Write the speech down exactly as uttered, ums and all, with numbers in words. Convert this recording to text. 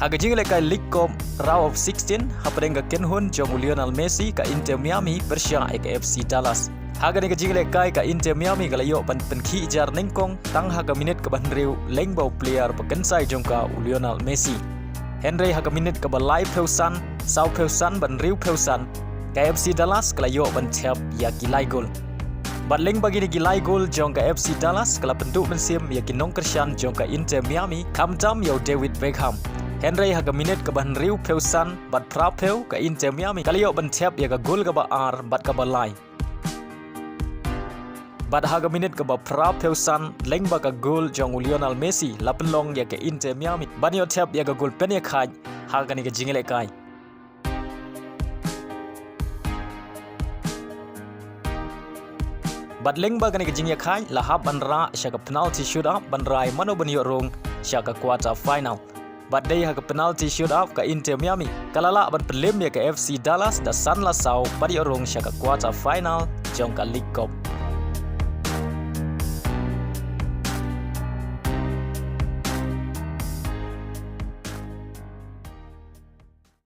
Ha ka jingïalehkai League Cup Round of sixteen, hapdeng ka kynhun jong u Lionel Messi, ka Inter Miami pyrshah ïa ka F C Dallas. Ha kane ka jingïalehkai, ka Inter Miami ka la ïoh ban pynkhih jar nyngkong tang ha ka minit kaba hynriew lyngba u player ba kynsai jong ka, u Lionel Messi. Hynrei ha ka minit kaba laiphew san, sawphew san bad hynriewphew san, ka F C Dallas ka la ïoh ban thep ïa ki lai gol. Bad lyngba kine ki lai gol jong ka F C Dallas, ka la pynduh mynsiem ïa ki nongkyrshan jong ka Inter Miami, khamtam ïa u David Beckham. Hynrei ha ka minit kaba hynriewphew san bad phraphew, ka Inter Miami ka la ïoh ban thep ïa ka gol kaba ar bad kaba lai. Bad ha ka minit kaba phraphew san, lyngba ka gol jong u Lionel Messi, la pynlong ïa ka Inter Miami ban ïoh thep ïa ka gol pynïakhaid ha kane ka jingïalehkai. Bad lyngba kane ka jingïakhaid, la hap ban rah sha ka penalty shootout ban rai mano ban ïoh rung sha ka quarter final. Bad dei ha ka penalty shootout, ka Inter Miami ka la lah ban pynlem ïa ka F C Dallas da san la saw bad ïoh rung sha ka quarter final jong ka League Cup.